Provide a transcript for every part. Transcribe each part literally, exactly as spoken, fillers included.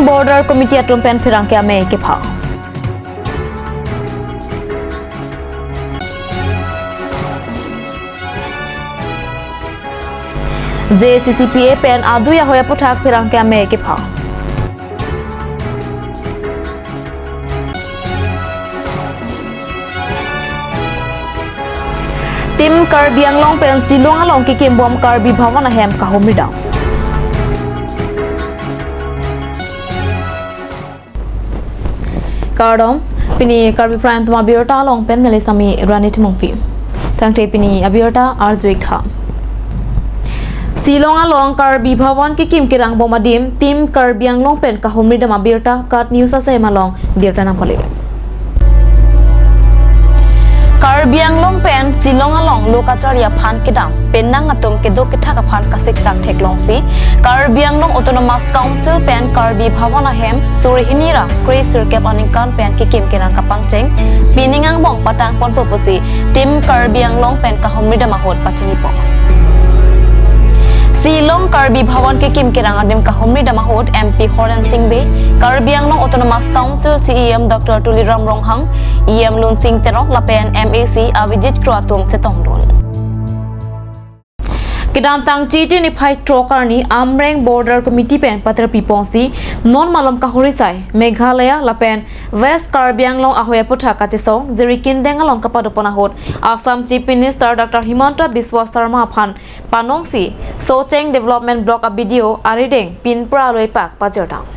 Border Committee atum pen pherangke amei kepha. J C C P A pen adui ahoi aputhak pherangke amei kepha. Team Karbi Anglong pen Shillong along kekimbom Karbi Bhavan ahem kahumri dam. Kardom, pini Karbi Prime Time abirta along pen neli Sami Rani Timungpi. Tangte pini abirta arjuik tha. Shillong along Karbi Bhavan kekim kerangbom adim, Team Karbi Anglong pen kahumri dam abirta KAT News asai malong birta nangpale. Karbi Anglong pen Shillong along lo kacharli aphan kedam, penang atum kedo kethak aphan kasiksang theklongsi, Karbi Anglong Autonomous Council pen Karbi Bhavan ahem suri hini ra kre sirkep aningkan pen kekim kerang kapangcheng, pining angbong patang ponpo pusi Team Karbi Anglong pen kahumri dam ahut pachinipo. Shillong Karbi Bhavan kekim kerang adim kahumri dam ahut M P Horen Sing Bey, Karbi Anglong Autonomous Council C E M Doctor Tuliram Ronghang, E M Lunsing Teron lapen M A C Avijit Kro atum chetongdun. Kedamtang Chiti niphai throk arni Amreng Border Committee pen paterpi ponsi non malom kahuri sai Meghalaya lapen West Karbi Anglong ahoi aputhak kachesong Jirikindeng along kapadopon ahut Assam Chief Minister Doctor Himanta Biswa Sarma aphan panongsi Socheng Development Block a B D O arideng pinpura aloi pak pajordam.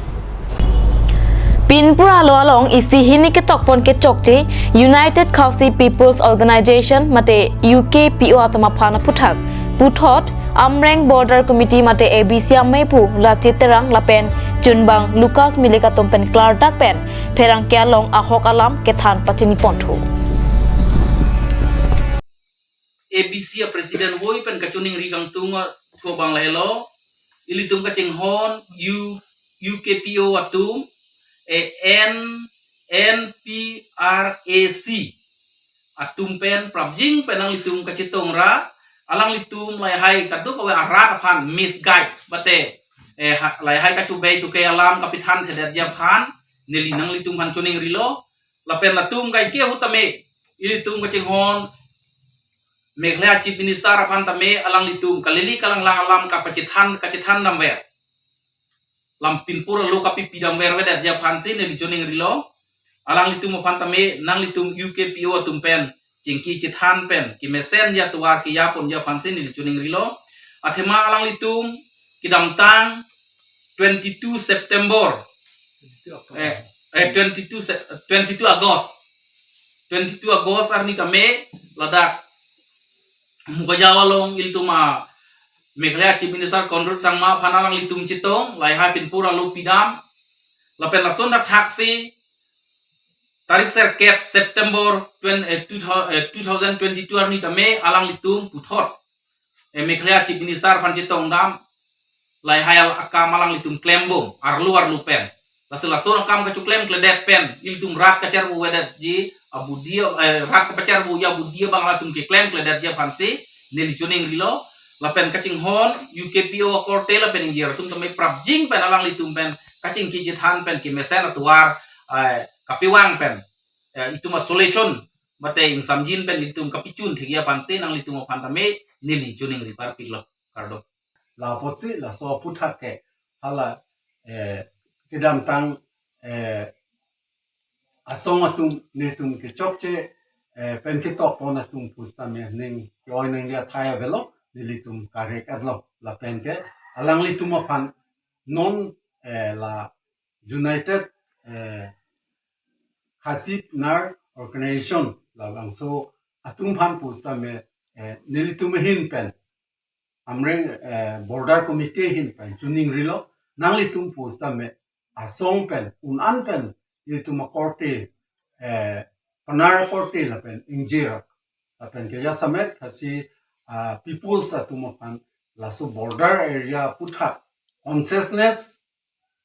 Pinpura alo along isi hini ketokpon kechokche United Khasi People's Organization mate U K P O atum aphan aputhak puthot Amreng Border Committee mate A B C amei pu Lachit Terang lapen chunbang Lucas Milik atum pen klardak pen pherangke along ahok alam kethan pachiniponthu. A B C a president hoi pen kachiningri kangtung a thu abang lahelo. Ilitum kachinghon U, U K P O atum, eh, N, N P R A C atum pen prapjin pen alanglitum kachetong ra, alanglitum lahai kadokave arat aphan misguide, mate, eh, ha, lahai kachubai chukai alam kapithan thedetji aphan neli nanglitum aphan chiningrilo. Lapen latum kaike ahut tame, ilitum kachinghon Meghalaya Chief Minister aphan tame alanglitum kalili kalanglang alam kapachethan, kachethan damver. Lam pinpura alo kapipi damver vedetji aphansi neli chiningrilo. Alanglitum aphan tame nanglitum U K P O atum pen chingki chethan pen kemesenji atovar keyaponji aphansi neli chiningrilo. Athema alanglitum kedamtang twenty-two September, eh, eh, twenty-two Se-, twenty-two August, twenty-two August arni tame ladak Mugajao along ilitum a Meghalaya Chief Minister Conrad Sangma aphan alanglitum chetong, lahai pinpura alo pidam. Lapen lason thakthaksi tarik sirkep September twenty, eh, two thousand, eh, two thousand twenty-two arni tame alanglitum puthot, eh, Meghalaya Chief Minister aphan chetongdam, lahai al akam alanglitum klembom, arlo arlo pen. Lasi lason akam kacheklem kledet pen, ilitum rat kacharbo vedetji abudi, eh, rat kacharboji abudi abang latum keklem kledetji aphansi neli chiningrilo. Lapen kachinghon U K P O akorte lapen ingjir atum tame prapjin pen alanglitum pen kachingki chethan pen kemesen atovar, eh, kapevang pen, eh, itum a solution mate ingsamjin pen itum kapichun thekji aphansi nanglitum aphan tame neli chiningri parpiklo. Kardom. Lapotsi laso aputhak ke hala, eh, kedamtang, eh, asong atum nelitum kechokche, eh, pen ketokpon atum pusitame ning ke-oi nangji athai avelo, nelitum karek adlo lapen ke alanglitum aphan non, eh, la United, eh, Khasi Nar Organization labangso atum aphan pusitame, eh, nelitum ahin pen Amreng, eh, Border Committee ahin pen chiningrilo, nanglitum pusitame asong pen un-an pen ilitum akorte, eh, Pnar akorte lapen ingjir lapen ke jasemet Khasi, ah, peoples atum aphan laso border area aputhak consciousness,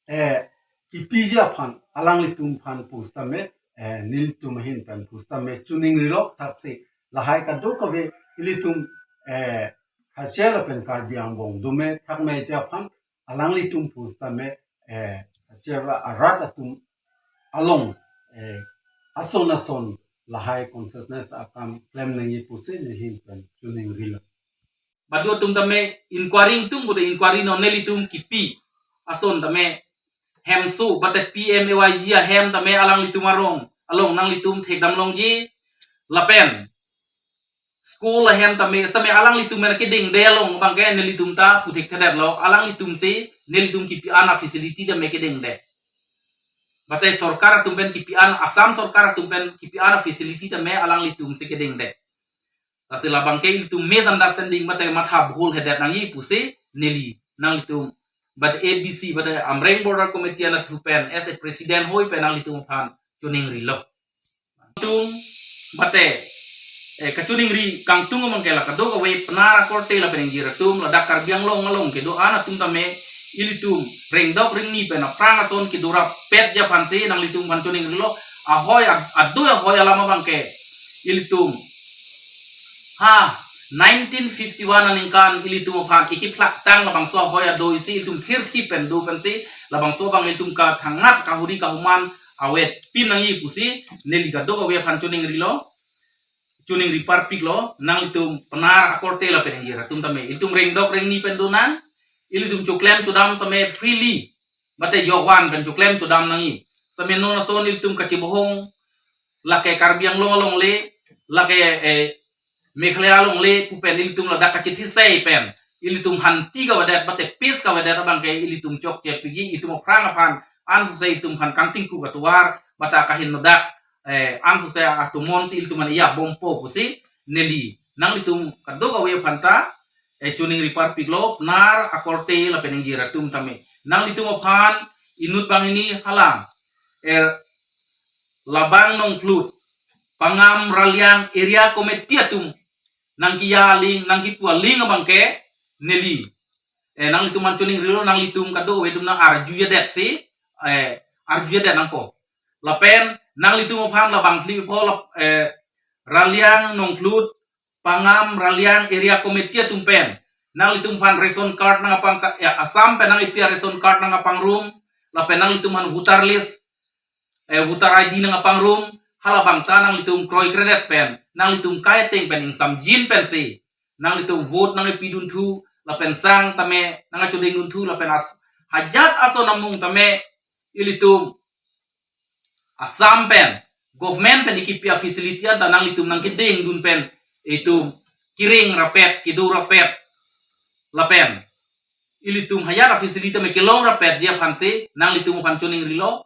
eh, kipiji aphan alanglitum aphan pusitame, eh, nelitum ahin pen pusitame chiningrilo. Thakthaksi lahai kadokave ilitum, eh, Khasi lapen Karbi angbong dome thakmeji aphan alanglitum pusitame, eh, Seba arat atum along, eh, ason ason lahai consciousness akam klem nangji pusi neli ahin pen choningrilo. Badu atum tame inquiry tung, badu inquiry non nelitum kipi ason tame hemso, bate P M A Y G ahem tame alanglitum arong along nanglitum thekdam longji. Lapen school ahem tame, tame alanglitum mena kedengde along abangke nelitum ta puthekthedetlo, alanglitum si nelitum kipi an a-facility tame kedengde. Bate sorkar atum pen kipi an, Assam sorkar atum pen kipi an a-facility tame alanglitum si kedengde. Lasi labangke ilitum misunderstanding bate matha bhul hedet nangji pusi neli nanglitum, bate A B C, bate Amreng Border Committee anatthu pen as a president hoi pen nanglitum aphan choningrilo. Tum bate, eh, kachoningri kangtung amangke la kadokave Pnar akorte lapen ingjir atum, ladak Karbi Anglong along kedo-an atum tame ilitum rengdok rengni pen aphrang ason kedo rapet ji aphansi nanglitum aphan choningrilo. Ahoi ad-, adui ahoi alam abangke ilitum ha nineteen fifty-one aningkan ilitum aphan ikiphlak tang labangso ahoi adui si ilitum phirthi pen do pensi labangso abang ilitum kathangnat kahuri kahuman avet pin nangji pusi neli kadokave aphan choningrilo, choningri parpiklo. Nanglitum Pnar akorte lapen ingjir atum tame ilitum rengdok rengni pen do nang, ilitum choklem chodam tame freely, bate jovan pen choklem chodam nangji. Tame non ason ilitum kachebohong, lake Karbi Anglong alongle, lake, eh, Meghalaya alongle pu pen ilitum ladak kachethisei pen ilitum hanti kavedet bate peace kavedet abangke ilitum chokche piji, itum aphrang aphan ansose itum aphan kangtingku katovar bata kahin nodak, eh, ansose atumon si ilitum an iya bompo pusi neli nanglitum kadokave aphan ta, eh, choningri parpiklo, Pnar akorte lapen ingjir atum tame. Nanglitum aphan inut banghini hala, eh, labang Nongphlut, Pangam, Raliang area committee atum nangkiya aling, nangkipu aling abangke neli, eh, nanglitum aphan choningrilo, nanglitum kadokave atum nang arjujedet si, eh, arjujedet nangpo. Lapen nanglitum aphan labang phli pho lap-, eh, Raliang, Nongphlut, Pangam, Raliang area committee atum pen nanglitum aphan ration card nangkapang ka-, ya, Assam pen nangkipi a-ration card nangkapangrum, lapen nanglitum aphan voter list, eh, voter I D nangkapangrum, halabang ta nanglitum kroikredet pen, nanglitum kaiteng pen ingsamjin pensi nanglitum vote nangkipidunthu, lapen sang tame nangkachodengdunthu, lapen as-, hajat ason amung tame ilitum Assam pen, government pen ikipi a-facility anta nanglitum nangkedengdun pen itum kereng rapet, kedo rapet, lapen ilitum hajat a-facility tame kelong rapet ji aphansi nanglitum aphan choningrilo.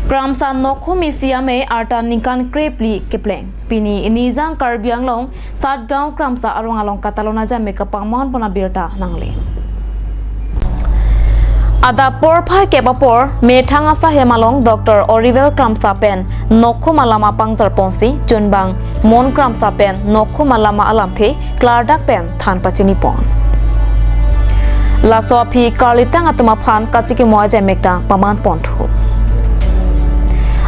Kramsa Nokhum isi amei arta ningkan krephli kepleng. Pini inijang Karbi Anglong Satgaon Kramsa arong along katalon ajame kapangmon pon abirta nangle. Adap porphai kep apor, methang asahem along Doctor Oriwel Kramsa pen Nokhum alama pangjar ponsi, chunbang Mon Kramsa pen Nokhum alama alamthe klardak pen than pachini pon. Laso aphi karlitang atum aphan kachikimo ajai mekta paman ponthu.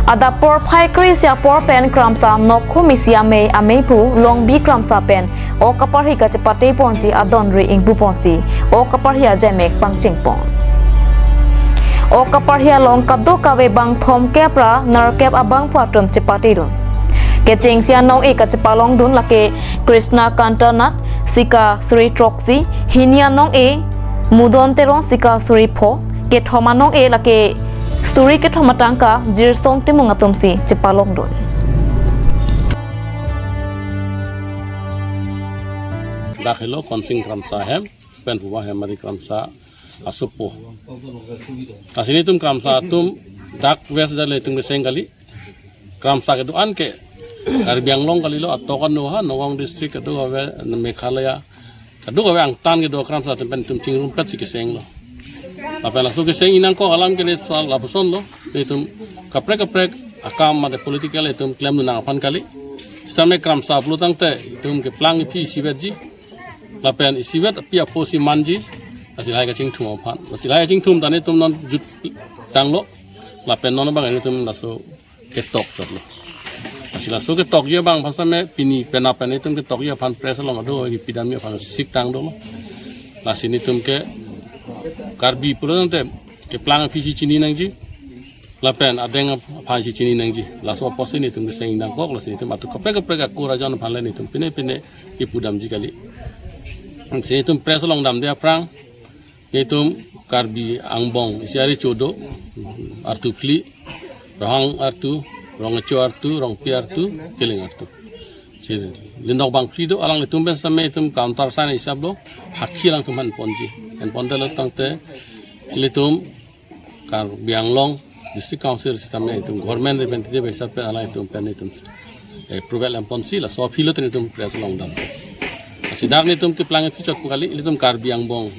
Adap porphai kre-isi apor pen Kramsa Nokhum isi amei ameipu Longbi Kramsa pen ok kaparhi kachepate ponji adonri ingpu ponsi ok kaparhi ajai mek pangcheng pon. Ok kaparhi along kadokave bang thomkep ra nerkep abangphu atum chepatedun. Kechengsi anong-e kachepalongdun lake Krishna Kanta Nath, sika suri throksi, hini anong-e Mudon Teron, sika suri pho, kethom anong-e lake suri kethom atangka Jirsong Timung atumsi chepalongdun. Dak helo Konsing Kramsa hem, pen Puma Hemari Kramsa asopo. Lasi nelitum Kramsa atum dak West dak le itum keseng kali. Kramsa kedo-an ke Karbi Anglong kalilo, atok ano ha, Nagaon district kadokave, Meghalaya kadokave angtan kedo Kramsa atum pen itum chingrumpetsi kesenglo. Lapen laso keseng inang ko alam ke le sa lapusonlo. Itum kaprek kaprek akam mate political itum klemdun nang aphan kali. Sitame Kramsa pulo tangte itum keplang iphi isivetji. Lapen isivet api apo si manji, lasi lahai kachingthum aphan. Lasi lahai kachingthum ta nelitum non jut tanglo. Lapen non abang nelitum laso ketok chotlo. Lasi laso ketokji abang aphan sitame pini penap pen nelitum ketokji aphan press along ado kipidamji aphan sik tang dolo. Lasi nelitum ke Karbi pulo tangte keplang aphi si chini nangji, lapen adeng aphan si chini nangji. Laso apotsi netum keseng nangkok, lasi netum atu kaprek kaprek akur ajon aphan le netum pine pine kipudamji kali. Si netum press along damde aphrang, netum Karbi angbong isi ari chodo, artu phli, Ronghang artu, Rongkecho artu, Rongpi artu, Killing artu. Si lindok bang phli do, alanglitum pen same itum counter sign hisap lo, hakhi alangtum han ponji. Han ponte lo tangte, ilitum Karbi Anglong District Council sitame itum government representative hisap pen alanglitum pen itum, eh, approval lam ponsi laso aphi lo tangte itum press along dam. Sidak netum keplang aphi chot pu kali, ilitum Karbi angbong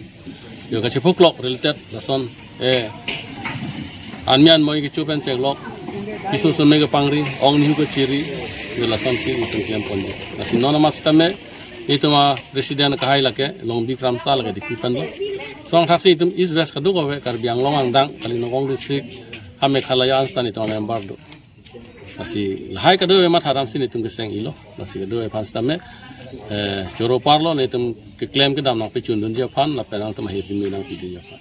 yo kachephoklok related lason, eh, anmi anmoi kecho pen cheklok, piso seme kepangri, ong nihu kechiri, yo lasonsi itum klem ponji. Lasi non amat sitame itum a-president akehai lake, Longbi Kramsa lake dikhi pen lo. Song thaksi itum East West kadokave, Karbi Anglong angdeng, kali Nagaon District, ha Meghalaya an sitame itum member do. Lasi lahai kadokave matha damsi netum keseng ilo. Lasi kadokave aphan sitame, eh, choro parlo, netum keklem kedam nangpachundunji aphan, lapen nangtum ahirjume nangpidunji aphan.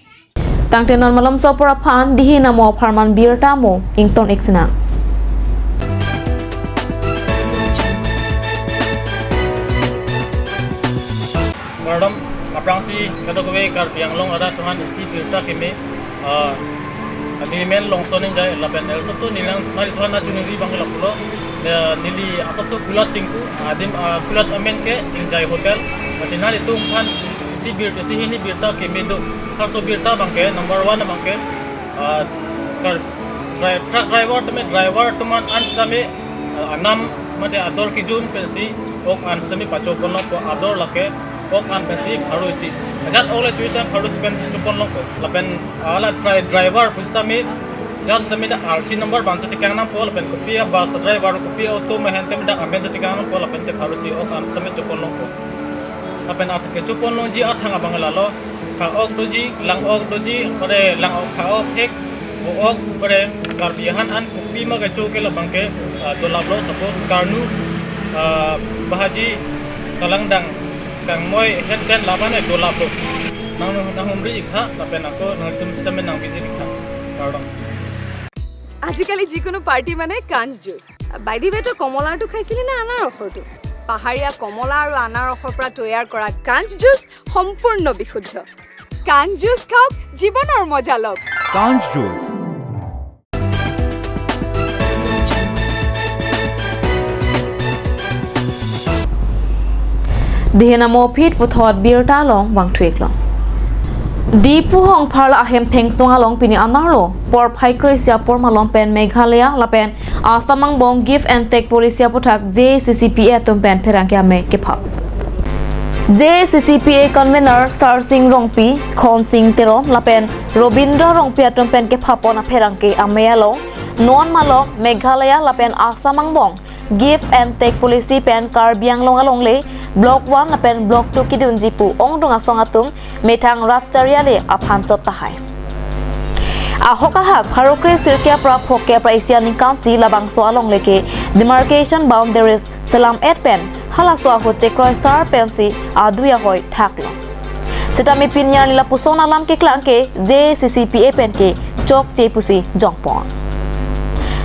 Tangte non malomso apor aphan, dihin amo apharman birta mo, ington ik sinang. Kardom, aphrangsi kadokave Karbi Anglong arat aphan isi birta keme, ah, neli men Longson Engjai lapen el sopso neli nang nari aphan nangchiningri abang ke lapulo, eh, neli asopso Kulat Chingku, adim, ah, Kulat amen ke Engjai Hotel, lasi nanglitum aphan isi bir, isi hini birta keme do, harso birta abang ke, number one abang ke, ah, kar, dri-, truck driver tame, driver atum an sitame, ah, anam mate ador kejun pensi ok an sitame pachoponlongpo, ador lake ok an pensi pharo isi. Ajat ok le choisi pharo isi pensi choponlongpo. Lapen ala dri-, driver pusitame, ajat sitame dak R C number abang si chekang nangpo, lapen kopi a-bus driver, kopi auto mehen tame dak amen si chekang nangpo, lapen te pharo isi ok an sitame choponlongpo. Lapen at kechoponlongji athang abang lalo, pha ok doji, lang ok doji, pada lang ok, pha ok ek, vo ok, pada Karbi ahan an kopi ma kecho ke labang ke, ah, dolaplo, suppose karnu, ah, bahaji, kalangdang, kangmoi, het ten laban e dolaplo. Nang, nanghumri ik tha, lapen ako nangtum sitame nang visit ik tha. Kardom. আজিকালি যিকোনো পাৰ্টি মানে কাঞ্চ juice. By the ৱে, তই কমলাৰটো খাইছিলি নে আনাৰসৰটো? পাহাৰীয়া কমলা আৰু আনাৰসৰ পৰা তৈয়াৰ কৰা কাঞ্চ জুচ সম্পূৰ্ণ বিশুদ্ধ। কাঞ্চ জুচ খাওক, জীৱনৰ মজা লওক। কাঞ্চ juice. Dihin amo aphi puthot birta along vangthu ik long. Diphu Hongpharla ahem thengsong along pini anerlo porphai kre-isi apor malom pen Meghalaya lapen Assam angbong give and take policy aputhak J A C C P A atum pen pherangke amei kephap. J A C C P A convener Sarsing Rongpi, Khonsing Teron lapen Robindra Rongpi atum pen kephap pon apherangke amei along non malom Meghalaya lapen Assam angbong give and take policy pen Karbi Anglong alongle Block one lapen Block two kedunji pu ongdung asong atum methang rat chariali aphan chot tahai. Ahok ahak pharo kre sirkep ra phokep ra isi aningkan si labangso alongle ke demarcation boundaries selam et pen halaso ahut chekroi sar pensi adui ahoi thaklo. Sitame pini arni lapuson alam keklang ke J A C C P A pen ke chokche pusi jongpon.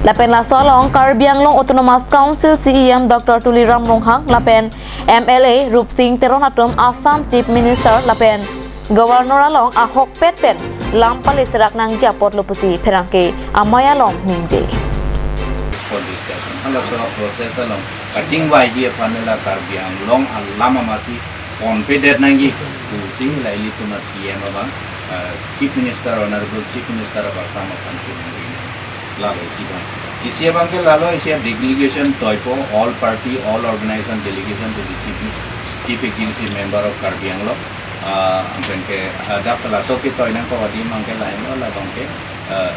Lapen laso along Karbi Anglong Autonomous Council C E M Doctor Tuliram Ronghang lapen M L A Rupsing Teron atum Assam Chief Minister lapen Governor along ahokpet pen lam pale serak nangji apotlo pusi pherangke amei along ningje. For discussion. Halaso process along kachingvaiji aphan la Karbi Anglong alam amatsi confident nangji pusi la ilitum a-C M abang, uh, Chief Minister, Honorable Chief Minister of Assam aphan chiningri nang. Lalo isi abang. Isi abang ke lalo isi a-delegation toipo, all party, all organization delegation to the Chief, Chief Executive Member of Karbi Anglong. Uh, anpen ke, uh, dak laso ketoi nangkok adim abang ke lahenlo, labang ke, uh,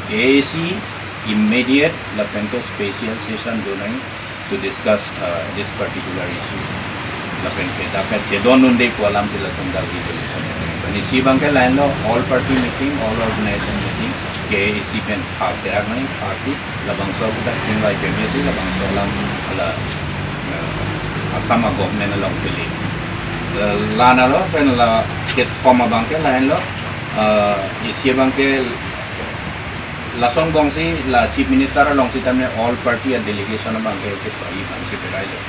A A C immediate lapen ke special session do nang to discuss, uh, this particular issue. Lapen ke dak kachedon un-e pu alam si latum dak resolution. Lapen isi abang ke lahenlo all party meeting, all organization meeting, K A A C pen pass serak nang, pass si labangso kita chingvai keme si labangso alam la, uh, Assam government along pili. Uh, la nalo pen la kethom abang ke lahenlo Ah, isi abangke lason bongsi la Chief Minister along sitame all party a delegation abangke ke pari bangsi perai lo.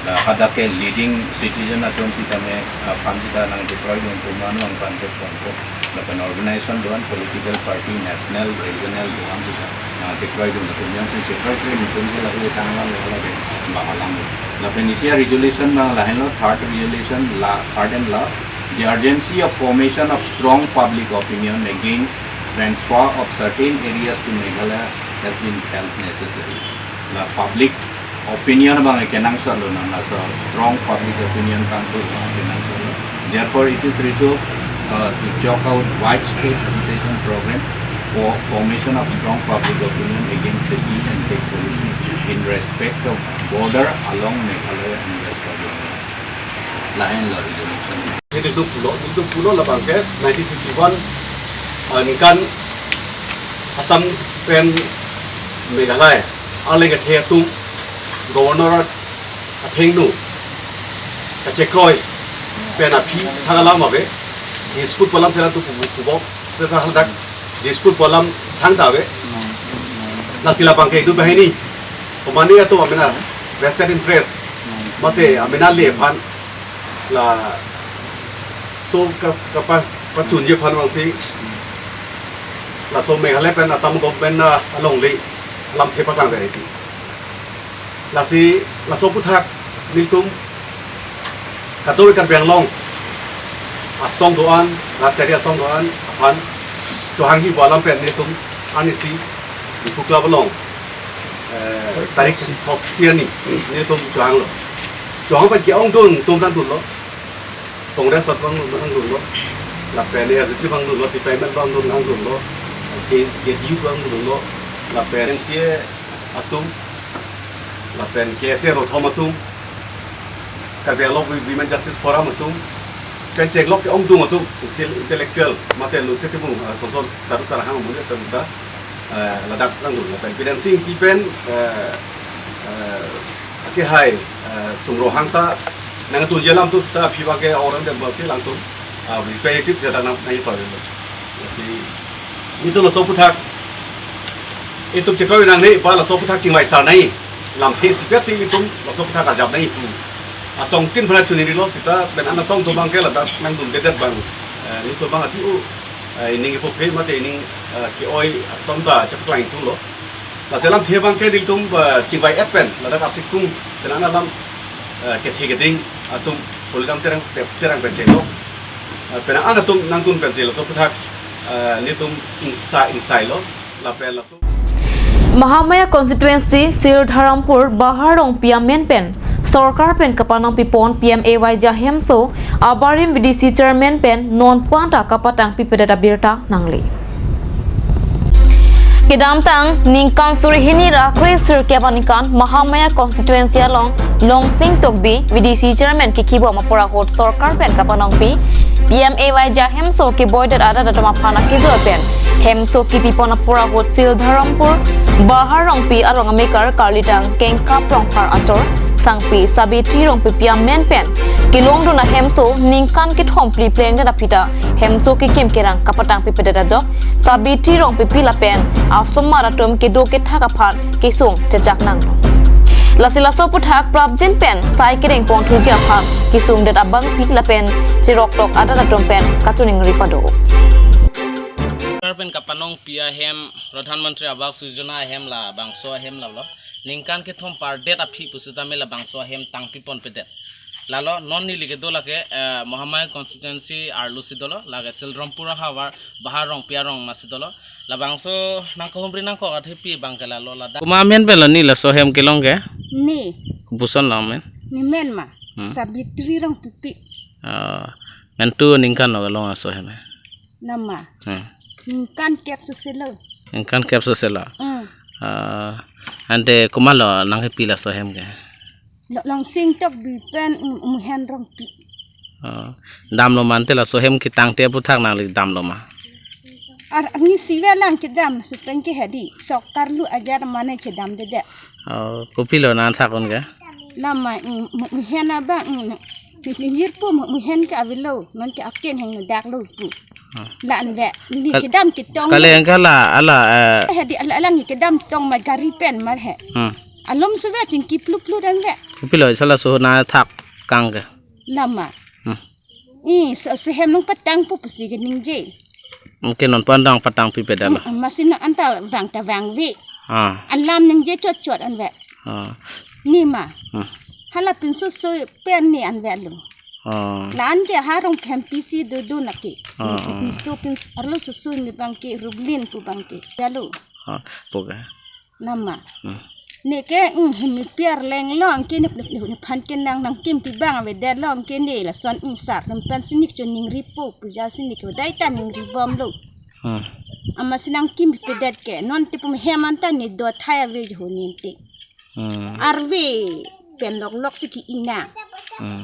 La hadak ke leading citizen atum sitame, ah, aphan sita nangchekroi dun atum an abang aphan ke ponpo. Lapen organization do-an, political party, national, regional do-an sita nangchekroi dun atum yang si chekroi kre atum ke lagi tanglam lagi bang alam. Lapen isi a resolution abang lahenlo, third resolution la, third and last. The urgency of formation of strong public opinion against transfer of certain areas to Meghalaya has been felt necessary. La public opinion abang kenangsot lo, na laso strong public opinion tangtu abang kenangsot lo. Therefore, it is resolved, uh, to chalk out widespread agitation program for formation of strong public opinion against the give and take policy in respect of border along Meghalaya and West Karbi Anglong. Lahenlo resolution. Nelitum pulo, nelitum pulo labangke nineteen fifty-one, ah, ningkan Assam pen Meghalaya arleng kethe atum Governor athengno kachekroi pen aphi thang alam ave. Dispute pu alam sela tu pubo, pubo seta hadak dispute pu alam thangta ave. Lasi labangke itum banghini, komane atum amena vested interest mate amena le aphan laso ka, kapa, pachunji aphan bangsi laso Meghalaya pen Assam government alongle alamthe paklang ave. Lasi laso aphuthak nelitum kadokave Karbi Anglong asong do-an, rat chari asong do-an aphan chohangji pu alam pen nelitum arnisi Diphu Club along, eh, tarik throksi arni nelitum chohanglo. Chohang pen ke-ongdung atum nangdunlo. Congress atum nangdunlo. Lapen A I C C abang dunlo, C P I M abang dun, nangdunlo. J-, J D U abang dunlo. Lapen M C A atum, lapen K S A rothom atum, Karbi Anglong Women Justice Forum atum, pen chenglok ke-ongdung atum, intel-, intellectual, mate lunse tebung, ah, soson, saru sarahang amonit atum ta, eh, ladak nangdun, lapen Biren Singh Engti pen, eh, eh, akehai, eh, Sum Ronghang ta nangdunji alam tu seta aphi abangke orang dem basi alangtum, ah, repetitive seta nang, nang ipar dulu. Lasi, nelitum laso aphuthak itum chekroi nangne, ba laso aphuthak chingvai sar nangji. Lamthe isipet si nelitum laso aphuthak arjap nangji pu asong tin phana chunirilo seta pen an asong atum abangke ladak nangdundedet abang, eh, nelitum abang ati u, eh, ining ipuphe mate ining, eh, ke-oi asong ta chaklang itulo. Lasi lamthe abangke nelitum, eh, chingvai-et pen ladak asikung pen an alam, eh, kethe keding atum Holadam Terang, Terang pen chelo. Eh, pen an atum nangdun pensi laso aphuthak, eh, nelitum ingsa, ingsailo. Lapen laso Mahamaya Constituency, Sildharampur, Baharongpi amen pen sorkar pen kapanong pipon P M A Y G ahemso abarim V D C Chairman pen non puang ta kapatang pipedet abirta nangli. Kedamtang ningkan suri hini ra kre sirkep aningkan Mahamaya Constituency along Longsing Tokbi V D C Chairman kikibom apor ahut sorkar pen kapanongpi P M A Y G ahemso keboidet adat atum aphan akejoi pen hemso kipipon apor ahut Sildharampur Baharongpi arong amekar karlidang Kengkap Rongphar achor sangpi Sabitri Rongpipi amen pen kelongdun ahemso ningkan kethom phli plengdet aphi ta hemso kekim kerang kapatang pipedet ajok Sabitri Rongpipi lapen asomar atum kedo kethak aphan kesung chechak nanglo. Lasi laso aphuthak prapjin pen sai kereng pon thuji aphan kesungdet abangpi lapen cheroktok adat atum pen kachiningri pado. Sorkar pen kapanongpi ahem Pradhan Mantri Awas Yojana ahem labangso ahem lalo. Ningkan kethom pardet aphi pusitame labangso ahem tangpipon pedet. Lalo non neli kedo lake, eh, Mahamaya constituency arlo si dolo, lake Sildharampur ahavar Baharongpi arong masi dolo. Labangso nangkahumri nangkok athepi abangke lalo ladak. Komat amen pen lo ni laso ahem kelong ke? Ni. Kopuson lo amen? Ni men ma. Hmm. Sabitri Rongpipi. Ah, mentu ningkan lo kelong laso ahem. Nama. Hmm. Ningkan kep soselo. Ningkan kep soselo. Hmm. Ah, ante komat lo nangkepi laso ahem ke? Lo-, Longsing Tokbi pen um, Muhen Rongpi. Ah, damlo ma ante laso ahem ketangte aphuthak nangli damlo ma? Ar, arnisi avelang kedam, supreng ke hedi. Sorkar lo ajar mane chedamdedet. Ah, kopilo nangthak un ke? Nama, mm, Mu-, Muhen abang, mm, Jirpo Mu-, Muhen ke avelo, non ke aken heng daklo pu. Hmm. La-an ve. Neli Kal- kedam ketong. Kali angka la, ala, eh. He di ala, alang kedam tong ma gari pen mar he. Hmm. Alom suve chingki plu plu dan ve. Kopilo sala so na thak kang ke. Lama. Hmm. I, so, so hem nangpatang pu pusi ke ningje. Mungkin non pandang patang pipe dala. Hmm, masi nang anta vang ta vangve. Ah. Alam ningje chot chot an ve. Ah. Ni ma. Hmm. Hala pinso so pen ni an ve lo. Ah. La-an ke ha Rongphem P C do do na ke. Ah, ah. Ni so pin arlo susu mi bang ke rublin pu bang ke. Dalo. Ah, poga. Nama. Hmm. Neke, mm, hemi piar leng long ke ne, ne, ne, nephan ke nang, nangkimpi bang avedet long ke ne lason, mm, sar. Nangphan sinik cho ningri po, puja sinik cho dai ta ningri bom lo. Hmm. Amatsi nangkimpipedet ke, non tipum hem anta ne do thai ave jo ho ninte. Hmm. Arve pen lok lok si ke-ina. Hmm.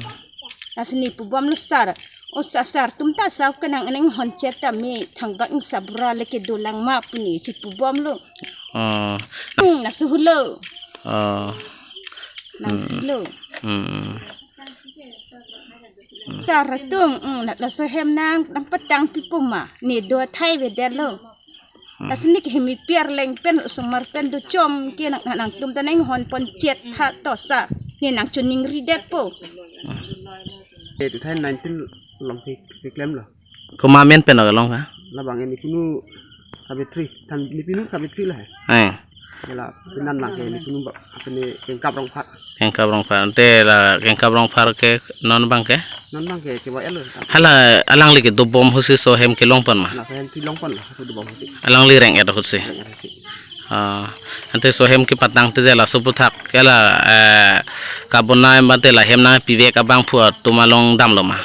Lasi ne pubom lo sar. O sar, sar atum ta sa kenang eneng hon chet ta me thangbak ing sabura le kedo lang ma pu ne si pubom lo. Oh. Hmm, lasi hulo. Oh. Nang Hmm. pilo. Hmm. Sar atum, hmm, la, laso hem nang, nangpatang pi pu ma. Ne do thai avedet lo. Hmm. Lasi ne ke hemi piar leng pen, osomar pen do chom ke nang, nang, nangtum ta nang hon pon chet ha to sa. Ne nang cho ningri det po. Eh, two thousand nineteen along si, si klem lo. Komat amen pen along ka? Labang ini punu Sabitri, than ini punu Sabitri la he. Eh. Hala, pinan lang ke ini punu ba, apa ni, Kengkap Rongphar. Kengkap Rongphar. Ante la Kengkap Rongphar ke non bang ke? Non bang ke, coba elo. Hala, alangli kedo bom ahut si so hem kelong pon ma? Laso hem kelong pon la, kedo bom ahut si. Alangli reng-et ahut si. Reng-et ahut si. Ah, ante so hem kepatang te laso aphuthak ke la, eh, kabonai mate la hem nangpivek abangphu atum along damlo ma?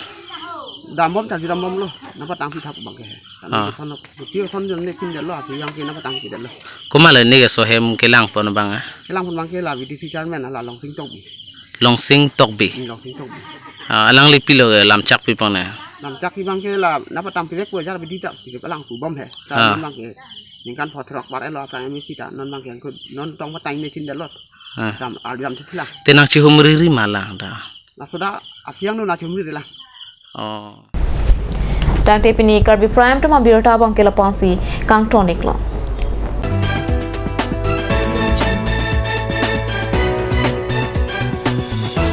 Dambom ta, dambom lo. Nangpatang aphuthak bang ke. Ah. Kami son, kuti son jong ne chindet lo, api yang ke nangpatang chindet lo. Komat le ne ke so hem kelang pon bang, eh? Kelang pon bang ke la V D C chairman la Longsing Tokbi. Longsing Tokbi. Hmm, Longsing Tokbi. Ah, alangli pilo ke lamchak pi pon ne? Lamchak pi bang ke la nangpatang pivek pu ajar bidi ta pivek alang pubom he. Ta Ah. non bang ke ningkan pho throk bar elo aphrang M A C ta non bang ke angkut non tong patang ne chindet lo. Ah. Dam, al dam thila. Te nangchihumri ri ma lang ta? Laso da api yang no nangchihumri ri lang. Oh. Tangte pini Karbi Prime Time abirta bang ke lapu-an si kangton-iklo.